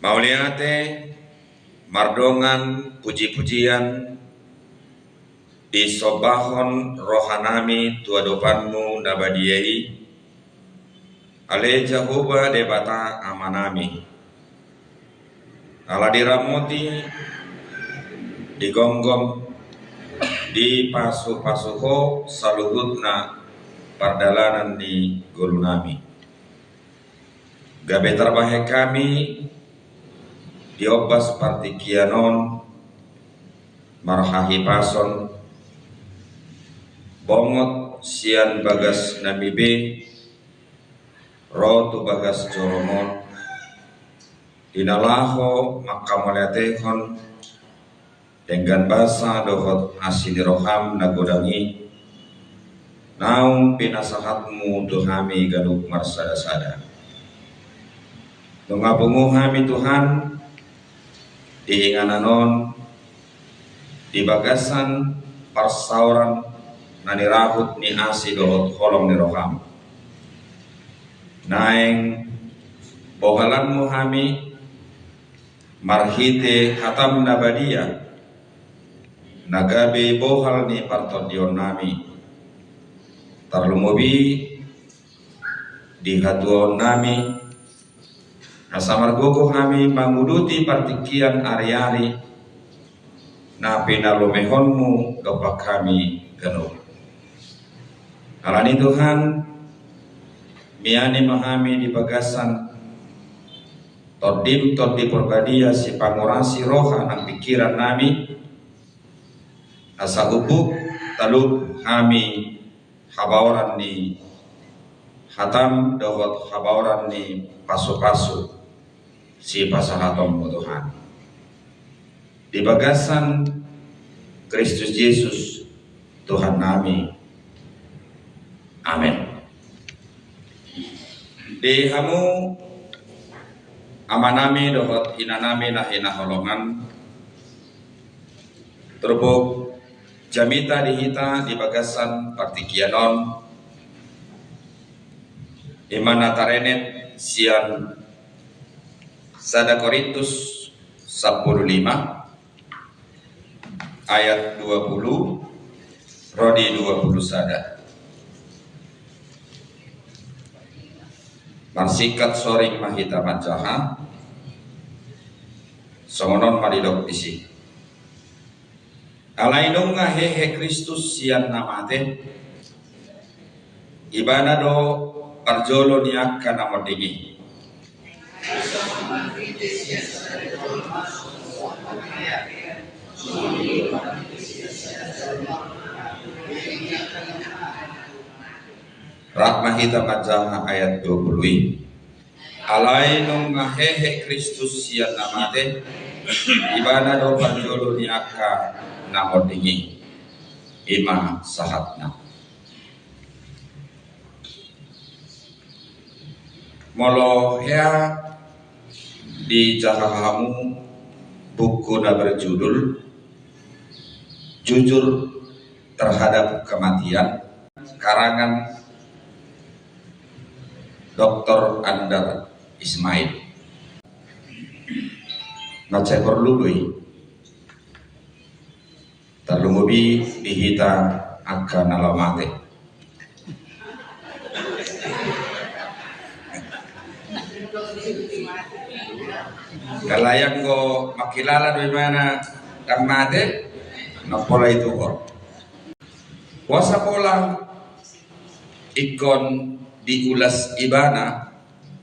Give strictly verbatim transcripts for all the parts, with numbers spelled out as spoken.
Mauliate mardongan puji-pujian disombahon rohanami tu adopanmu na badia i, ale Jahowa Debata Amanami. Ala diramoti, digomgom, dipasupasu Ho saluhutna pardalanan ni ngolunami. Gabe tarbahen hami di ombas partingkian on marhahipason, bongot sian bagasnami be ro tu bagas joro on, di na laho manghamauliatehon denggan basa dohot asi ni roham na godang i, naung pinasahatmu tu hami ganup marsada-sada. Nunga pungu hami, Tuhan, di inganan on, di bagasan parsaoran na nirahut ni asi dohot holong ni roham. Naeng bohalanmu hami marhite hatam na badia, na gabe bohal ni partondionnami, tarlumobi di hatuaonnami, asa margogo hami manguduti partingkian ari-ari na pinalumehonmu dompak hami ganup. Alani, Tuhan, miani ma hami di bagasan Tondim, Tondi Porbadia, sipangurasi roha nang pingkirannami, asa umbuk talup hami habaoran ni hatam dohot habaoran ni pasupasu sipasahatonmu, Tuhan. Di bagasan Kristus Jesus, Tuhannami. Amen. Di hamu amanami dohot inanami na hinaholongan, turpuk jamita di hita di bagasan partingkian on, i ma na tarenet sian sada Korintus sampulu lima, ayat dua pulu ro di dua pulu sada. Marsingkat soring ma hita manjaha, songon on ma didok disi. Alai nunga hehe Kristus sian na mate, Ibana do parjolo ni angka na monding i. Rap ma hita manjaha ayat dua pulu i. Alai nunga hehe Kristus sian na mate, Ibana do parjolo ni angka na monding i. I ma sahatna. Molo hea dijaha hamu buku na berjudul Jujur Terhadap Kematian, karangan Doktor Andar Ismail. Mansai porlu do i. Tarlumobi di hita angka na laho mate. Alai anggo mangkilala do ibana ndang mate, ndang pola ituhor. Boasa pola ingkon diulas ibana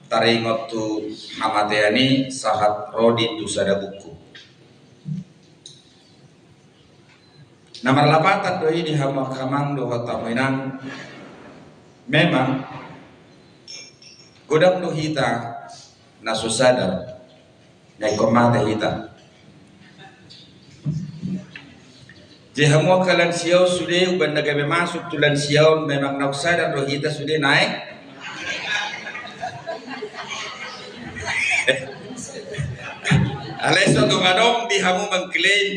taringot tu hamatean i sahat ro di tu sada buku. Na marlapatan do i di hamu angka amang dohot hamu inang. Memang godang do hita na so sadar na ingkon mate hita. Jadi hamu angka lansia on sude, umbahen na gabe masuk tu lansia on, memang naung sadar do hita sude naeng. Alai so tung adong di hamu mangklaim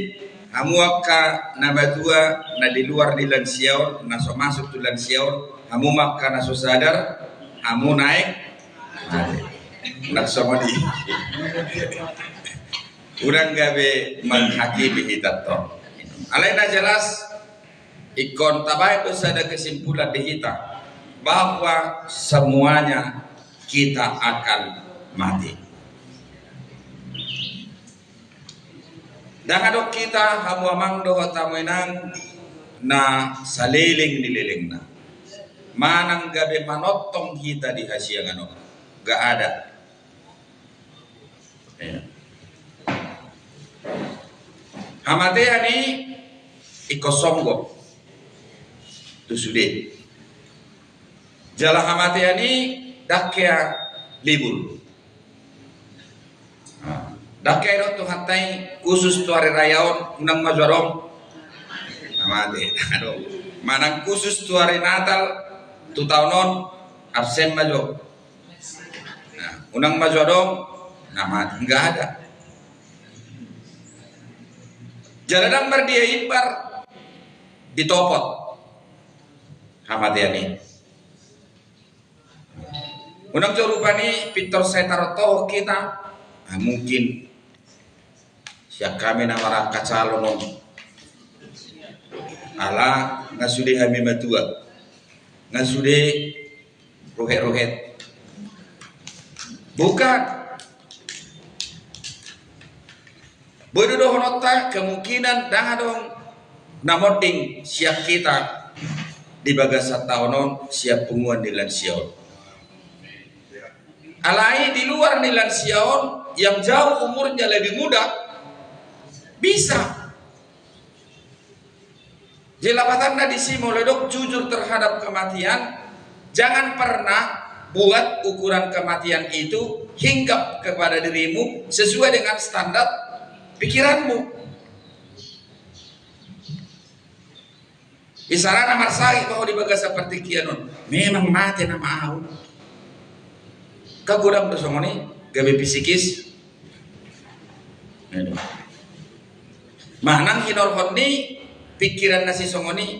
hamu angka na matua na di luar ni lansia on, na so masuk tu lansia on, hamu ma angka na so sadar hamu naeng mate. Unang songon i. Unang gabe menghakimi hita tong. Alai na jelas, ingkon tabaen do sada kesimpulan di hita, bahwa semuanya kita akan mati. Ndang adong hita, hamu amang dohot hamu inang, na saleleng ni lelengna manang gabe manongtong hita di hasiangan on. Nggak ada. Ya. Hamatean i ingkon songgop tu sude. Jala hamatean i ndang hea libur. Nah, ndang hea didok Tuhanta i khusus tu ari raya on, unang ma jo adong na mate. Aduh. Manang khusus tu ari Natal, tu taon on, absen ma jo. Nah, unang ma jo adong na mate, nggak ada. Jala ndang mardia imbar ditopot hamatean i. Unang jo rupani pintor sai tarotohon hita. Ah, mungkin sian hami na marangka calon on, ala nga sude hami matua, nga sude rohet-rohet. Bukan. Boi do dohononta, kemungkinan ndang adong na monding sian hita di bagasan taon on sian punguan ni lansia on. Alai di luar ni lansia on, yang jauh umurnya lebih muda, bisa. Jadi lapatanna disi, molo didok jujur terhadap kematian, jangan pernah buat ukuran kematian itu hinggap kepada dirimu sesuai dengan standar pikiranmu. Isarana marsahit ma ho di bagasan partingkian on, memang mate nama ahu. Kan godang do songon i, gabe psikis. Manang hinorhon ni pikiran na sisongon i,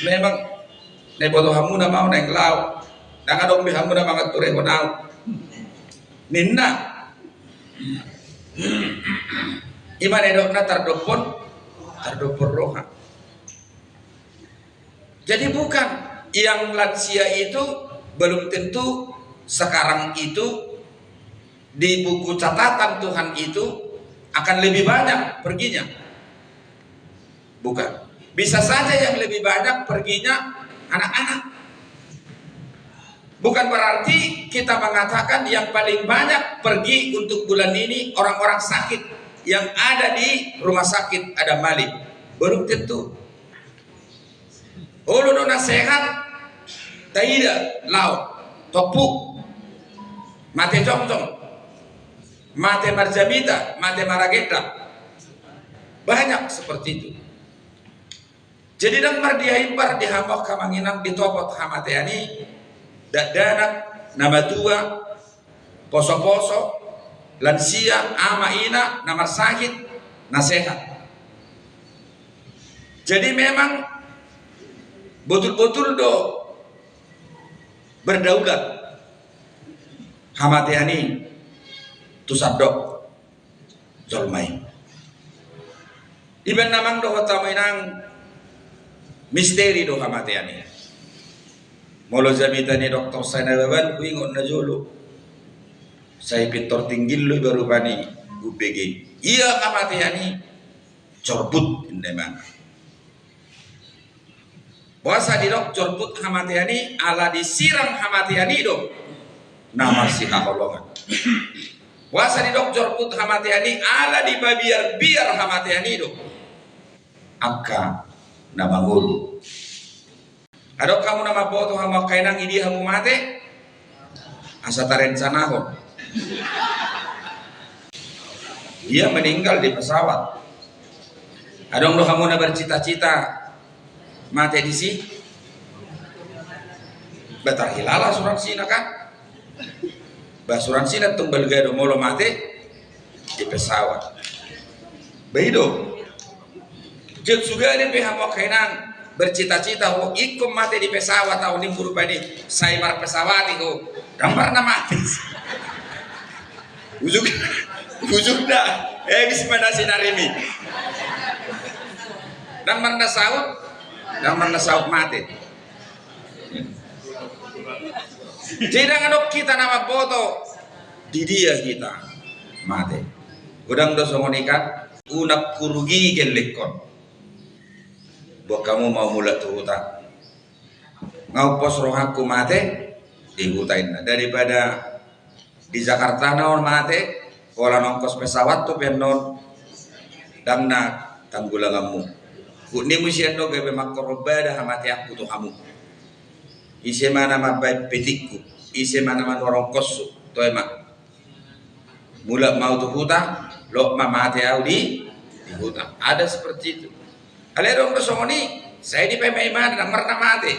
memang na iboto hamuna ma ahu naeng laho, ndang adong be hamuna mangaturehon ahu, ninna. I ma na nidokna tardophon, tardophon roha. Jadi bukan, yang lansia itu belum tentu sekarang itu di buku catatan Tuhan itu akan lebih banyak perginya. Bukan. Bisa saja yang lebih banyak perginya anak-anak. Bukan berarti kita mengatakan yang paling banyak pergi untuk bulan ini orang-orang sakit yang ada di rumah sakit Adam Malik. Belum tentu. Olo do na sehat, taida, laho, tompu, mate jongjong, mate marjamita, mate maragenda. Banyak seperti itu. Jadi ndang mardia imbar di hamu angka amang inang ditopot hamatean i, dakdanak, na matua, poso-poso, lansia, ama ina, na marsahit, na sehat. Jadi memang botul-botul do berdaulat hamatean i tu sandok jolma i. Iba na amang dohot hamu inang, misteri do hamatean i. Molo jamita ni doktor sai na baban, huingot na jolo. Sai pintor tinggil do iba rupani umbege i. Ia hamatean i, corbut, inda imana. Boasa didok corbut hamatean i? Ala disirang hamatean i do na marsihaholongan. Boasa didok corbut hamatean i? Ala dipabiar-biar hamatean i do angka na mangolu. Adong hamu na mamboto hamu angka inang, i dia hamu mate? Asa tarencanahon. Dia meninggal di pesawat. Adong do hamu na bercita-cita mate disi? Ba tarhilala asuransi na kan? Ba asuransi na tung balga do molo mate di pesawat. Ba i do. Jut sugari pe hamu angka inang bercita-cita ho, ingkon mate di pesawat ahu, nimmu rupani sai marpesawati ho. Ndang pernah mate. Bujung, bujung da. Eh, bisa mana si narimi. Ndang marnasaut, ndang marnasaut mate. Jadi ndang adong hita na mamboto di dia hita mate. Godang do songon i kan, unang hurugi gellengkon. Buat hamu mau mulak tu huta. Nga pos rohangku mate di huta inna. Daripada di Jakarta na on mate, pola nongkos pesawat tu pe annon, ndang na tanggulanganmu. Hut nimu sian do gabe mangkorhon bada hamateanku tu hamu. Ise ma na mambaen petikku, ise ma na manuhor ongkoshu, toe ma. Mulak ma au tu huta, loas ma mate au di, di huta. Ada seperti itu. Alai adong do songon i, sai dipaima-ima ndang marna mate.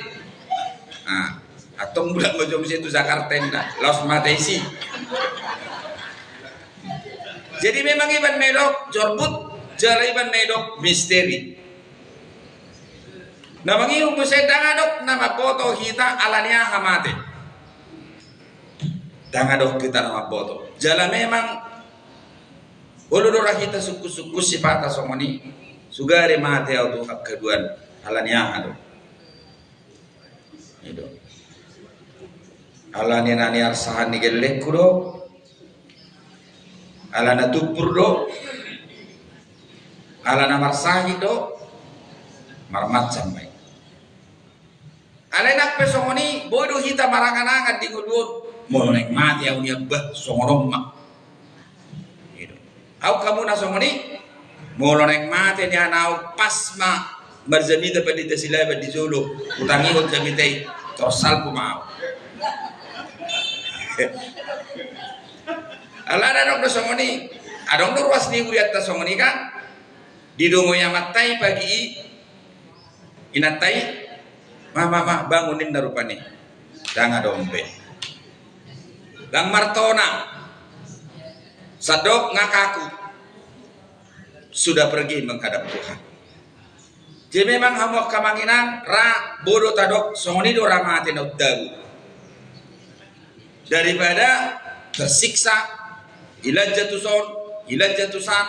Nah, antong mulak ma jo muse tu Jakarta inna, laos mate isi. Jadi memang iban na idok jorbut, jala iban na idok misteri. Na mangihut muse ndang adong na mamboto hita ala ni aha mate. Ndang adong hita na mamboto. Jala memang olo do ra hita sungkun-sungkun sipata songon i, sugari mate au tu angka haduan, ala ni aha do. I do. Ala ni na niarsahan ni gellengku do. Ala na tumpur do. Ala na marsahit do. Marmacam ma i. Alai nang pe songon i, boi do hita marangan-angan di ngolu on. Molo naeng mate au nian bah, songon on ma. I do. Au hamu na songon i, molo naeng mate nian au, pas ma marjamita Pandita Silaban di jolo, hutangihon jamita i, tor salpu ma au. Alana adong do songon i, adong do ruas ni hurianta songon i kan. Didongoi amanta i pagi i, inanta i, ma, ma, ma, bangun ninna rupani. Ndang adong be. Ndang martona. Sandok ngakaku. Sudah pergi menghadap Tuhan. Jadi memang hamu angka amang inang, ra boi do tadok songon i do ra mate na undabu. Daripada tersiksa, ilanja tu son, ilanja tu san,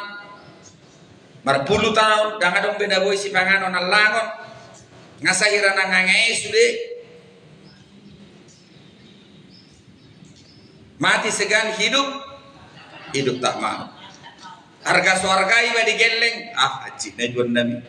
marpulu taon, ndang adong be na boi sipanganon allangon, nga sahira na nga ngae sude, mati segan hidup, hidup tak mau. Arga so arga iba di gelleng, ah, anjing na juan nami.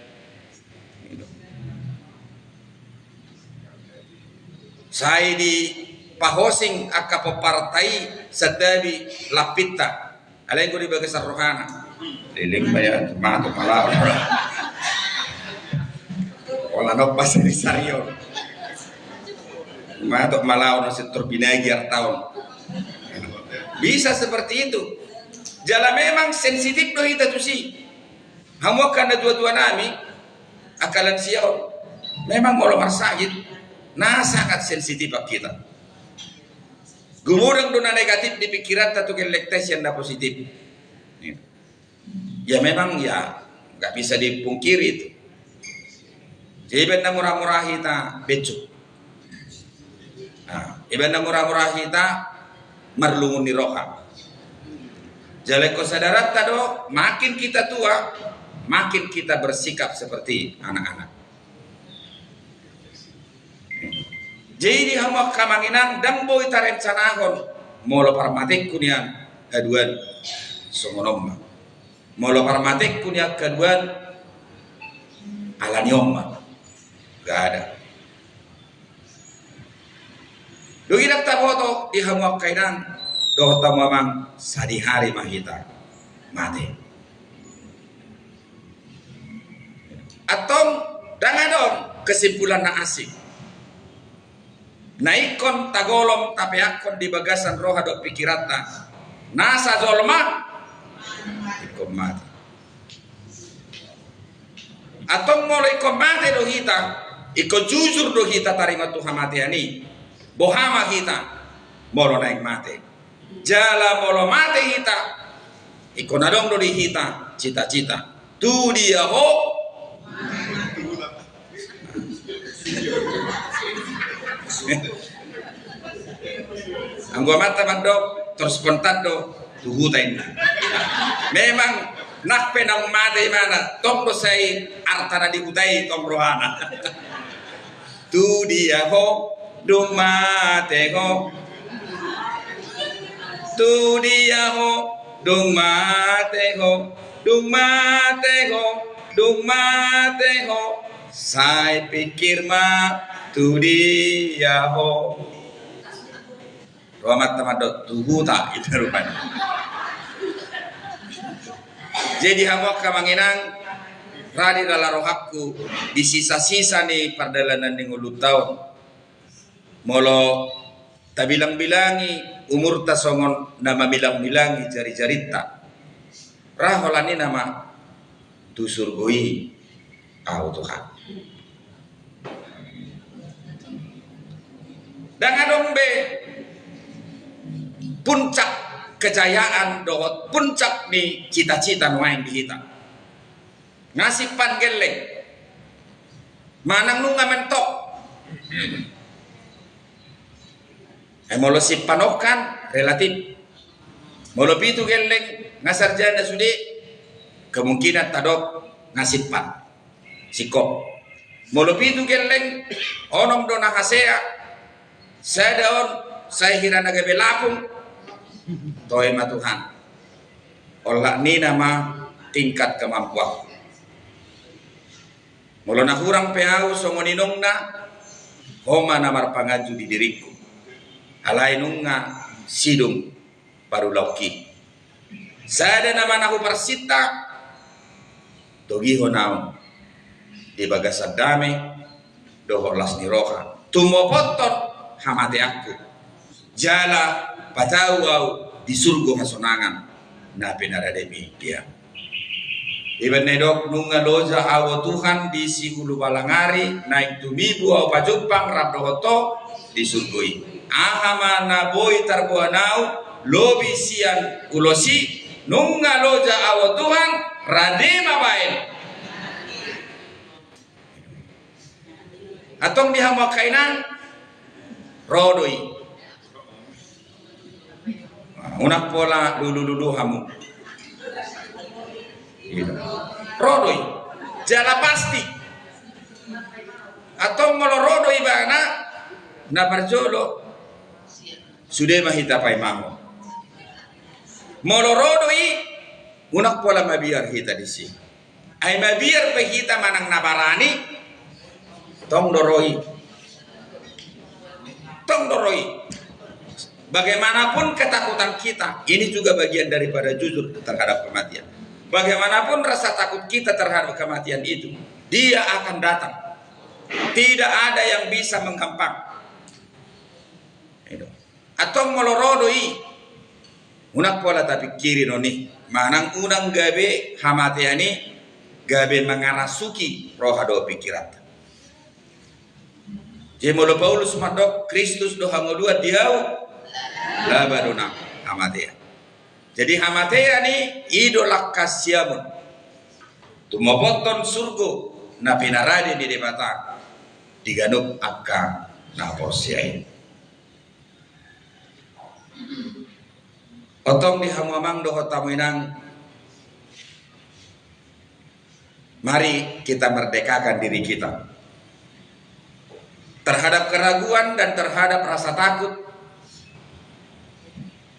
Sai dipahosing angka pomparan ta i santabi lampinta. Alai anggo di bagasan rohana. Leleng ma ia, matok ma laho. Pola nompa sari-sari on. Matok ma laho na sektor binagi arta on. Bisa seperti itu. Jala memang sensitif do hita tusi. Hamu angka na tua-tua nami, angka lansia on, memang molo marsahit, na sangat sensitif hita. Gumodang do na negatif di pikiranta tu gellengta sian na positif. Ya memang ya, nggak bisa dipungkiri itu. Jadi iba na mura-mura hita becuk. Nah, iba na mura-mura hita marlungun ni roha. Jala ingkon sadaranta do, makin kita tua, makin kita bersikap seperti anak-anak. Jadi di hamu angka amang inang, ndang boi tarencanahon molo parmatengku nian haduan songon on ma. Molo parmatengku nian haduan ala ni on ma. Nggak ada. Dung i ndang taboto di hamu angka inang dohot hamu amang, sadihari ma hita mate. Antong ndang adong kesimpulan na asing na ingkon tagolom tapeakkon di bagasan roha dohot pikiranta. Nasa jolma ingkon mate. Antong molo ingkon mate do hita, ingkon jujur do hita tarima tu hamatean i. Boha ma hita molo naeng mate? Jala molo mate hita, ingkon adong do di hita cita-cita. Tu dia ho? Anggo amanta mandok, tor spontan do. tu huta inna. Memang nang pe naung mate ibana, tong do sai arta na di huta i tong rohana. Tu dia ho, dung mate ho. Tu dia ho, dung mate ho. Dung mate ho, dung mate ho. Sai pikir ma tu dia ho. Roha ma ta mandok tu huta, ita rupani. Jadi hamu angka amang inang, ra di lala rohangku, di sisa-sisa ni pardalanan ni ngolunta on. Molo tabilang-bilangi umurta songon na mamilang-milangi jari-jarinta, ra holan i nama tu surgo i ahu Tuhan. Ndang adong be puncak kejayaan dohot puncak ni cita-cita nuaeng di hita. Nga simpan gelleng manang nunga mentok. Eh, molo simpan on kan relatif. Molo pitu gelleng nga sarjana sude, kemungkinan tadok nga simpan. Singkop. Molo pitu gelleng, onom do na hasea, sada on sai hira na gabe lapung. Toe ma Tuhan. Olat ni nama tingkat kemampuanku. Molo na hurang pe ahu songon inongna, ho ma na marpanganju di diringku. Alai nunga sidung parulaonki. Sada nama na huparsinta, togihon ahu di bagasan dame dohot las ni roha. Tumopothon hamateanku. Jala patau ahu di surgo hasonangan na pinarademi dia. Ibaen na didok, nunga loja ahu Tuhan di sihulu balang ari, naeng tumibu ahu pajumpang rap dohot ho di surgo i. Aha ma na boi tarboan ahu lobi sian ulos i, nunga loja ahu Tuhan, rade ma baen. Antong di hamu angka inang, ro do i. Unang pola lulu-lulu hamu. Ro do i. Jala pasti. Antong molo ro do ibana, na parjolo sude ma hita paimahon. Molo ro do i, unang pola mabiar hita disi. Ai mabiar pe hita manang na barani, tong do ro i. Tong do ro i. Bagaimanapun ketakutan kita, ini juga bagian daripada jujur terhadap kematian. Bagaimanapun rasa takut kita terhadap kematian itu, dia akan datang. Tidak ada yang bisa menghampang. Itu. Antong molo ro do i, unang pola tapingkiri non i, manang unang gabe hamatean i gabe mangarasuki roha dohot pingkiranta. Jadi molo Paulus mandok, Kristus do hangoluan di ahu, laba do nang hamatean. Jadi hamatean i, i do langka siamun tumopothon surgo na pinarade ni Debata di ganup angka na porsea i. Antong di hamu amang dohot hamu inang, mari kita merdekakan diri kita terhadap keraguan dan terhadap rasa takut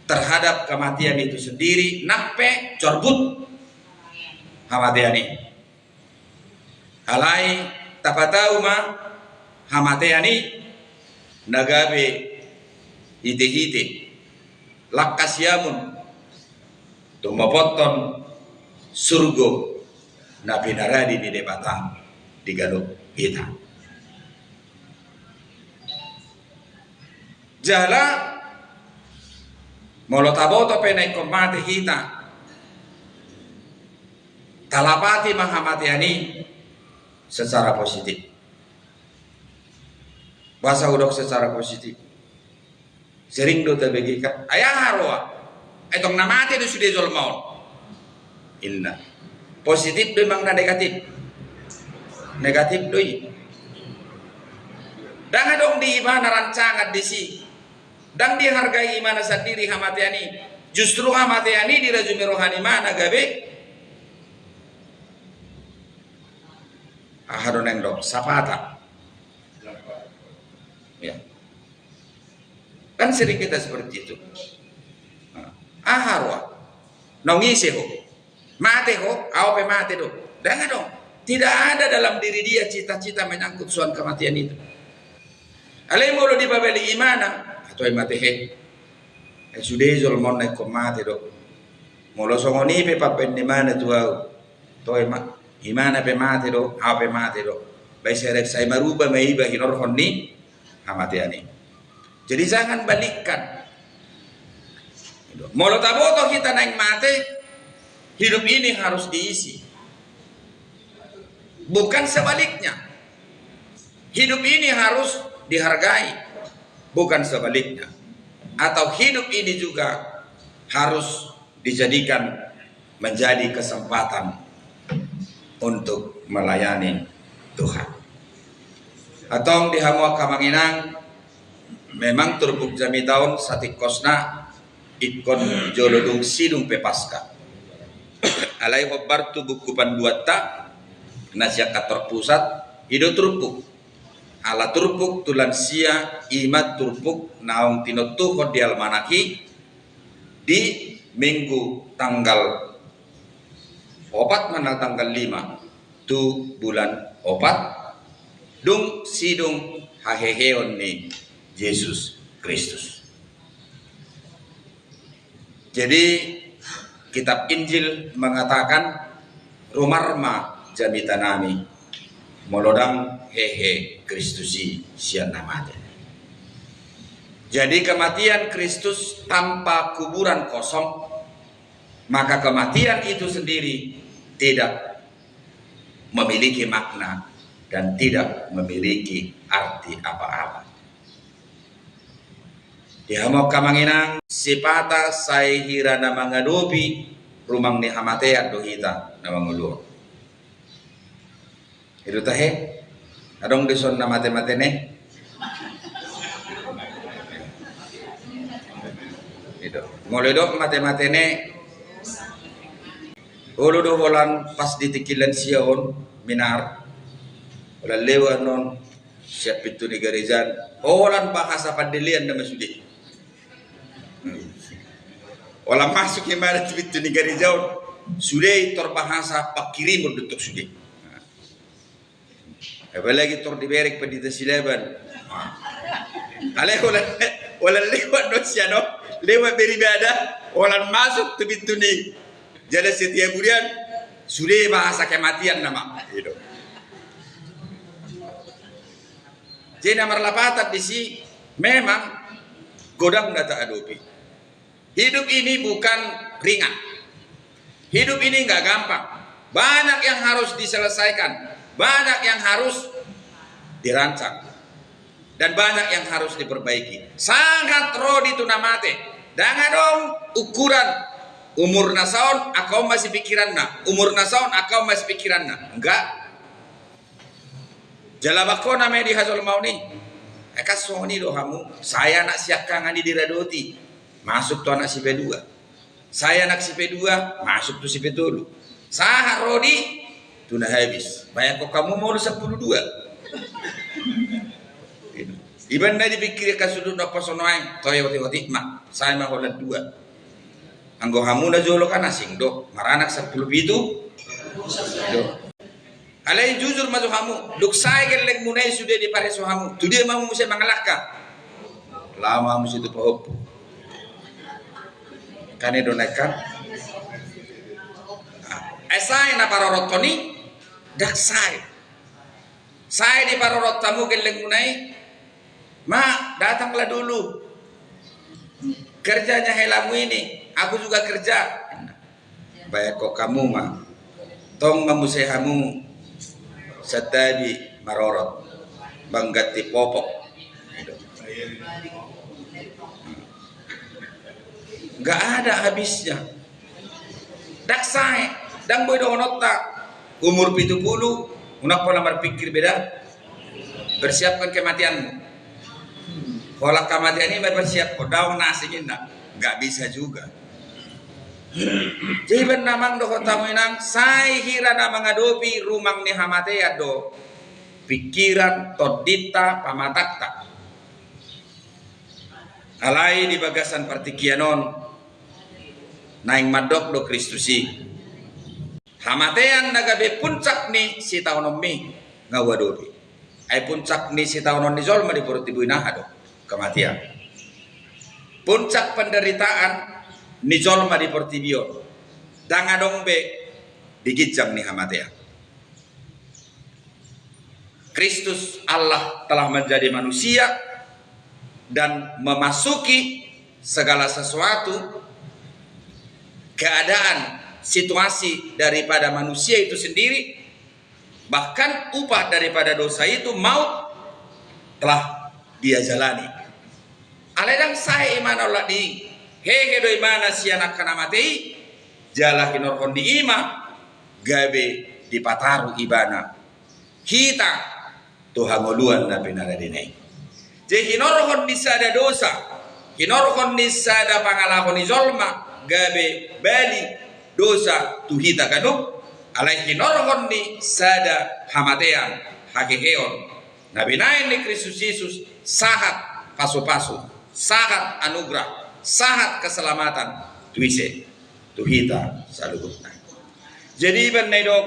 terhadap kematian itu sendiri, nang pe corbut hamatean i. Alai tapatau ma hamatean i na gabe hite-hite, langka siamun tumopothon surgo na pinarade ni Debata di ganup hita. Jala molo taboto pe na ingkon mate hita, talapati ma hamatean i secara positif. Boasa hudok secara positif? Sering do tabege kan, ai aha roha? Ai tong na mate do sude jolma on, inna. Positif do i manang na negatif? Negatif do i. Ndang adong di ibana rancangan disi. Ndang dihargai ibana sandiri hamatean i. Justru hamatean i dirajumi roha ni imana gabe, aha do naeng didok, sapata. Ya. Kan sering kita seperti itu. Nah, aha roa? Naung ise ho? Mate ho, au pe mate do. Ndang adong. Tidak ada dalam diri dia cita-cita menyangkut soal kematian itu. Alai molo dipabali imana, atau mate he. Eh, sude jolma on na ingkon mate do. Molo songon i pe pambaen ni imana tu au. Toe ma, imana pe mate do, au pe mate do. Baen serep sai maruba ma iba hinorhon ni hamatean i. Jadi jangan balikkan. Molo taboto hita naeng mate, hidup ini harus diisi. Bukan sebaliknya. Hidup ini harus dihargai. Bukan sebaliknya. Atau hidup ini juga harus dijadikan menjadi kesempatan untuk melayani Tuhan. Antong di hamu angka amang inang, memang turpuk jamita on satingkosna ingkon jolo dung sidung pe Paska. Alai hombar tu buku panduanta na sian kantor pusat, i do turpuk. Ala turpuk tu lansia, i ma turpuk naung tinontuhon di almanak i, di minggu tanggal opat ma na tanggal lima tu bulan opat, dung sidung haheheon ni Jesus Kristus. Jadi, kitab Injil mengatakan, rumar ma jamita nami molo ndang hehe Kristus i sian na mate. Jadi, kematian Kristus tanpa kuburan kosong, maka kematian itu sendiri tidak memiliki makna dan tidak memiliki arti apa-apa. Di hamu angka amang inang, sipata sai hira na mangadopi rumang ni hamatean do hita na mangolu on. I do tahe, adong dison na mate-mate ne. I do. Molo didok mate-mate ne, olo do holan pas di tingki lansia on, minar. Holan lewat non sian pintu ni gareja on, holan bahasa pandelean nama sude. Holan masuk imana tu pintu ni gareja on, sude i tor bahasa pangkirimon do tong sude. Apalagi tor diberek Pandita Silaban. Alai holan, holan lewat do sian on, lewat beribadah, holan masuk tu pintu ni Jalan Setia Burian, sude bahasa kematian nama. I do. Jadi na marlapatan disi, memang godang na taadopi. Hidup ini bukan ringan. Hidup ini nggak gampang. Banyak yang harus diselesaikan, banyak yang harus dirancang, dan banyak yang harus diperbaiki. Sahat ro di tu na mate, ndang adong ukuran umur na saon angka on masih pikiranna, umur na saon angka on masih pikiranna. Enggak. Jala bangkona ma i di hajolmaon i. Eka songon i do hamu, sai anak siangkangan i diradoti, masuk tu anak sipedua. Sai anak sipedua, masuk tu sipetolu. Sahat ro di tu na habis. Bayangkon hamu molo sampulu dua. Iba na dipikiri angka sudut na pasono aeng, toe otik-otik ma, sai ma holan dua. Anggo hamu na jolo kan asing do, maranak sampulu pitu. Do. Alai jujur ma jo hamu, dung sae gellengmuna i sude dipareso hamu, tu dia ma hamu muse mangalangka? Laho ma hamu muse tu pahompu. Kan i do naeng kan? Ai sae na parorothon i, ndang sae. Sae diparorot hamu gellengmuna i, "Ma, datanglah dulu. Kerjanya helamu ini, aku juga kerja." Bayangkon hamu ma. Tong ma muse hamu santabi marorot, mangganti popok. Nggak ada habisnya. Ndang sae, ndang boi dohononta. Umur pitu pulu, unang pola marpikir beda. Persiapkan kematianmu. Holan kematian i ma persiapkon, daong na asing inna. Nggak bisa juga. Jadi, amang dohot hamu inang, sai hira na mangadopi rumang ni hamatean do pikiran, tondinta, pamatangta. Alai di bagasan partingkian on, naeng mandok do Kristus i: Hamatean na gabe puncak ni sitaononmi nga huadopi. Ai puncak ni sitaonon ni jolma di portibi on aha do? Kematian. Puncak penderitaan ni jolma di portibi on ndang adong be di ginjang ni hamatean. Kristus, Allah telah menjadi manusia dan memasuki segala sesuatu, keadaan, situasi daripada manusia itu sendiri, bahkan upah daripada dosa itu, maut, telah Dia jalani. Alai ndang sae imana olat di i, hehe do imana sian angka na mate i, jala hinorhon ni i ma gabe dipataru ibana hita tu hangoluan na pinaradena i. Jadi hinorhon ni sada dosa, hinorhon ni sada pangalaho ni jolma gabe bali dosa tu hita ganup, alai hinorhon ni sada hamatean, haheheon, na binahen ni Kristus Jesus, sahat pasupasu, sahat anugerah, sahat keselamatan tu ise? Tu hita saluhutna. Jadi, baen na didok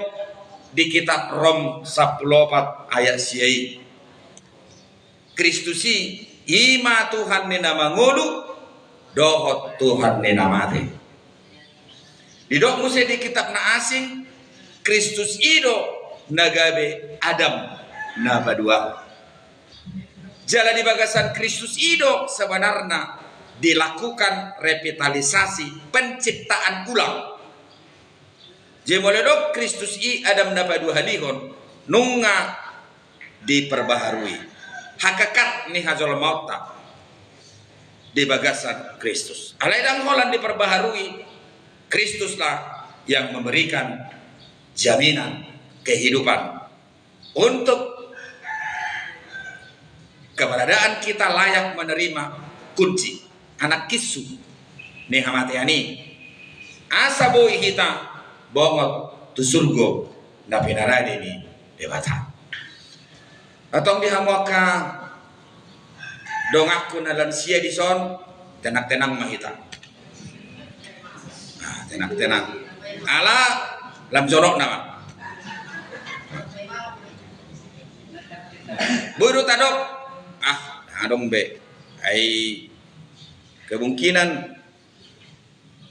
di kitab Rom sampulu opat ayat sia i, Kristus i, i ma Tuhan ni na mangolu dohot Tuhan ni na mate. Didok muse di kitab na asing, Kristus i do na gabe Adam na paduahon. Jala di bagasan Kristus i do sebenarna dilakukan revitalisasi, penciptaan ulang. Jadi molo didok Kristus i Adam na paduahalihon, nunga diperbaharui hakikat ni hajolmaonta di bagasan Kristus. Alai ndang holan diperbaharui, Kristuslah yang memberikan jaminan kehidupan untuk keberadaan kita layak menerima kunci, anak kinsu ni hamatean i, asa boi hita bongot tu surgo na pinarade ni Debata. Antong di hamu angka donganku na lansia dison, tenang-tenang ma hita. Ah, tenang-tenang. Ala lam jonok nama. Boi do tadok. Ah, adong be. Ai kemungkinan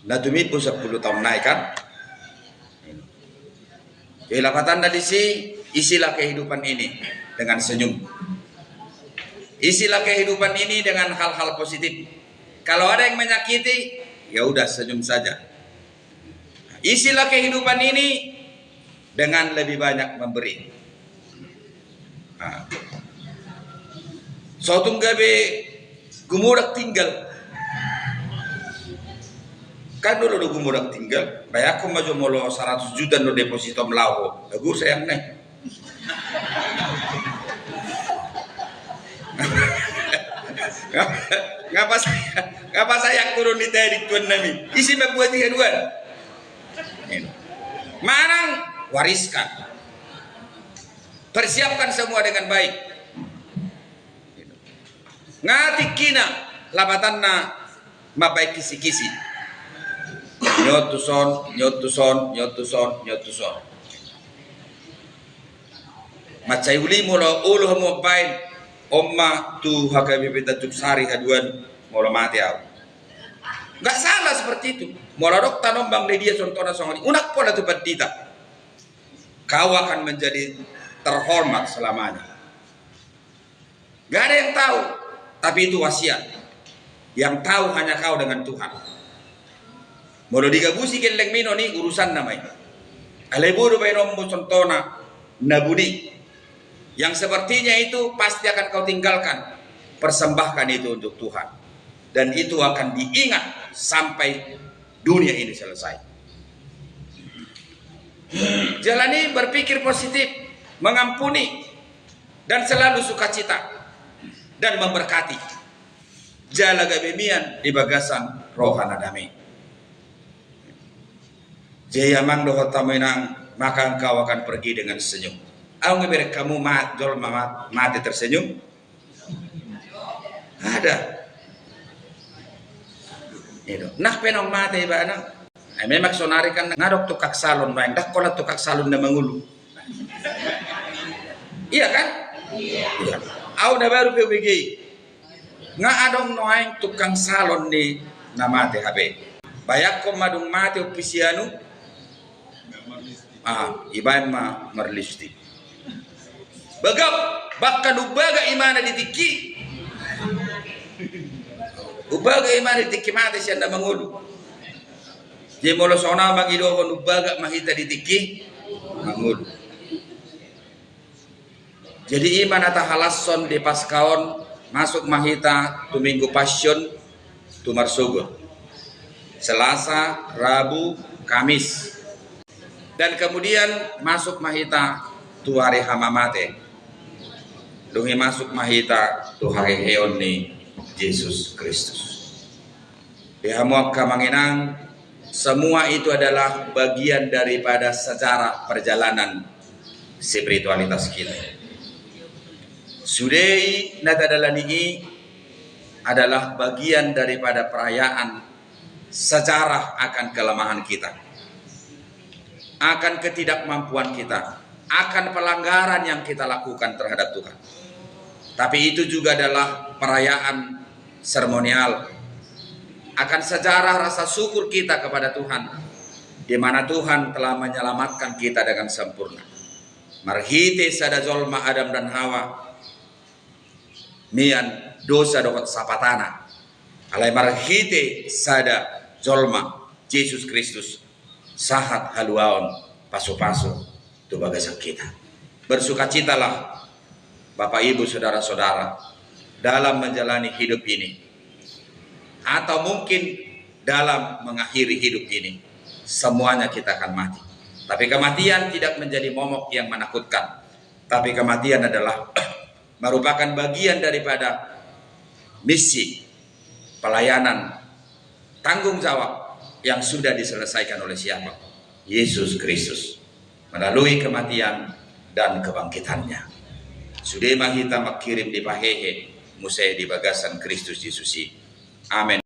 na tumimbo sampulu taon nai kan. Jadi lapatanna disi, isilah kehidupan ini dengan senyum. Isilah kehidupan ini dengan hal-hal positif. Kalau ada yang menyakiti, ya udah, senyum saja. Isilah kehidupan ini dengan lebih banyak memberi. Nah. So tung gabe gumodang tinggal. Kan olo do gumodang tinggal. Bayangkon ma jo molo saratus juta do deposito mlaho. Lagu sayang nai. Nga pas, nga pas ayak turun di tadi tuan nami. Isi ma buat tiga dua. Manang wariskan. Persiapkan semua dengan baik. Nga tingkina lapatanna mambaen kisikisi. Nyot tuson, nyot tuson, nyot tuson, nyot tuson. Mansai uli molo olo hamu mambaen, on ma tu H K B P Tanjung Sari haduan molo mate au. Nggak salah seperti itu. Molo adong tanombang di dia contohna songon i, unang pola tu pandita. Kau akan menjadi terhormat selamanya. Gak ada yang tahu, tapi itu wasiat. Yang tahu hanya kau dengan Tuhan. Molo digabusi gellengmi, non i urusanna ma i. Alai boi do baenonmu contohna na buni. Yang sepertinya itu pasti akan kau tinggalkan. Persembahkan itu untuk Tuhan. Dan itu akan diingat sampai dunia ini selesai. Jalani berpikir positif, mengampuni, dan selalu sukacita dan memberkati. Jala gabe mian di bagasan roha na dame. Jadi amang dohot hamu inang, maka engkau akan pergi dengan senyum. Au nunga bereng hamu ma-, jolma ma-, mate tersenyum? Ada. Itu. Nah, pe naung mate ibana. Eh, memang sonari kan nunga adong tukang salon, baen. Ndang holan tukang salon na mangolu. Iya kan? Iya. Au na baru pe hubege. Nunga adong nuaeng tukang salon ni na mate hape. Bayangkon ma dung mate ompisianu. Ah, ibaen ma marlipstik. Bagak, bahkan umbaga imana di tingki. Umbaga imana di tingki mate sian na mangolu. Jadi molo songon au mangidohon umbaga ma hita di tingki mangolu. Jadi i ma na tahalashon di Paskah on, masuk ma hita tu Minggu Passion, tu marsogot. Selasa, Rabu, Kamis. Dan kemudian masuk ma hita tu ari hamamate. Dung i masuk ma hita tu haheheon ni Jesus Kristus. Di hamu angka amang inang, semua itu adalah bagian daripada sejarah perjalanan spiritualitas kita. Sude i na tadalani i adalah bagian daripada perayaan sejarah akan kelemahan kita, akan ketidakmampuan kita, akan pelanggaran yang kita lakukan terhadap Tuhan. Tapi itu juga adalah perayaan seremonial akan sejarah rasa syukur kita kepada Tuhan, di mana Tuhan telah menyelamatkan kita dengan sempurna. Marhite sada jolma Adam dan Hawa, mian dosa dohot sapatana. Alai marhite sada jolma, Jesus Kristus, sahat haluaon, pasupasu tu bagasan kita. Bersukacitalah, Bapak, Ibu, saudara-saudara, dalam menjalani hidup ini, atau mungkin dalam mengakhiri hidup ini. Semuanya kita akan mati. Tapi kematian tidak menjadi momok yang menakutkan. Tapi kematian adalah merupakan bagian daripada misi pelayanan, tanggung jawab yang sudah diselesaikan oleh siapa? Yesus Kristus, melalui kematian dan kebangkitannya. Sude ma hita mangkirim dipahehe muse di bagasan Kristus Jesus i. Amen.